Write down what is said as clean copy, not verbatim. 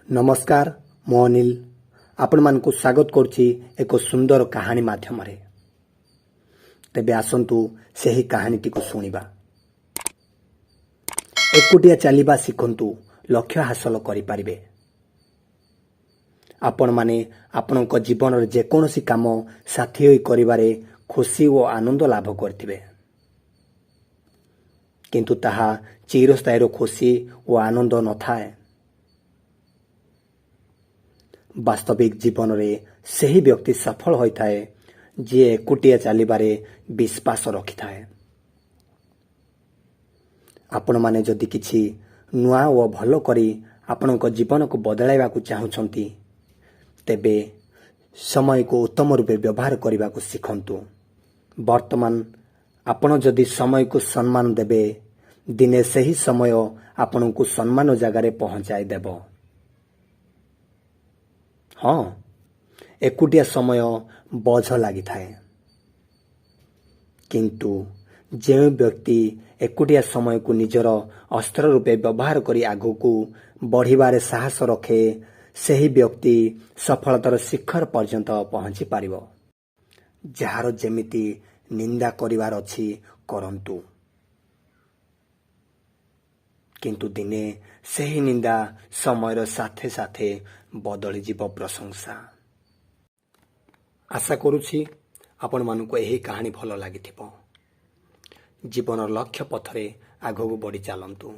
ନମସ୍କାର, ମୁଁ ଅନିଲ ଆପଣମାନଙ୍କୁ ସ୍ୱାଗତ କରୁଛି ଏକ ସୁନ୍ଦର କାହାଣୀ ମାଧ୍ୟମରେ। ତେବେ ଆସନ୍ତୁ, ସେହି କାହାଣୀଟିକୁ ଶୁଣିବା। ଏକୁଟିଆ ଚାଲିବା ଶିଖନ୍ତୁ, ଲକ୍ଷ୍ୟ ହାସଲ କରିପାରିବେ। ଆପଣମାନେ ଆପଣଙ୍କ ଜୀବନରେ ଯେକୌଣସି କାମ ସାଥୀ ହୋଇ କରିବାରେ ଖୁସି ଓ ଆନନ୍ଦ ଲାଭ କରିଥିବେ, କିନ୍ତୁ ତାହା ଚିରସ୍ଥାୟୀର ଖୁସି ଓ ଆନନ୍ଦ ନଥାଏ। ବାସ୍ତବିକ ଜୀବନରେ ସେହି ବ୍ୟକ୍ତି ସଫଳ ହୋଇଥାଏ, ଯିଏ ଏକୁଟିଆ ଚାଲିବାରେ ବିଶ୍ୱାସ ରଖିଥାଏ। ଆପଣମାନେ ଯଦି କିଛି ନୂଆ ଓ ଭଲ କରି ଆପଣଙ୍କ ଜୀବନକୁ ବଦଳାଇବାକୁ ଚାହୁଁଛନ୍ତି, ତେବେ ସମୟକୁ ଉତ୍ତମ ରୂପେ ବ୍ୟବହାର କରିବାକୁ ଶିଖନ୍ତୁ। ବର୍ତ୍ତମାନ ଆପଣ ଯଦି ସମୟକୁ ସମ୍ମାନ ଦେବେ, ଦିନେ ସେହି ସମୟ ଆପଣଙ୍କୁ ସମ୍ମାନ ଜାଗାରେ ପହଞ୍ଚାଇ ଦେବ। ହଁ, ଏକୁଟିଆ ସମୟ ବୋଝ ଲାଗିଥାଏ, କିନ୍ତୁ ଯେଉଁ ବ୍ୟକ୍ତି ଏକୁଟିଆ ସମୟକୁ ନିଜର ଅସ୍ତ୍ର ରୂପେ ବ୍ୟବହାର କରି ଆଗକୁ ବଢ଼ିବାରେ ସାହସ ରଖେ, ସେହି ବ୍ୟକ୍ତି ସଫଳତାର ଶିଖର ପର୍ଯ୍ୟନ୍ତ ପହଞ୍ଚି ପାରିବ। ଯାହାର ଯେମିତି ନିନ୍ଦା କରିବାର ଅଛି, କରନ୍ତୁ, କିନ୍ତୁ ଦିନେ ସେହି ନିନ୍ଦା ସମୟର ସାଥେ ସାଥେ ବଦଳିଯିବ ପ୍ରଶଂସା। ଆଶା କରୁଛି ଆପଣମାନଙ୍କୁ ଏହି କାହାଣୀ ଭଲ ଲାଗିଥିବ। ଜୀବନର ଲକ୍ଷ୍ୟ ପଥରେ ଆଗକୁ ବଢ଼ି ଚାଲନ୍ତୁ।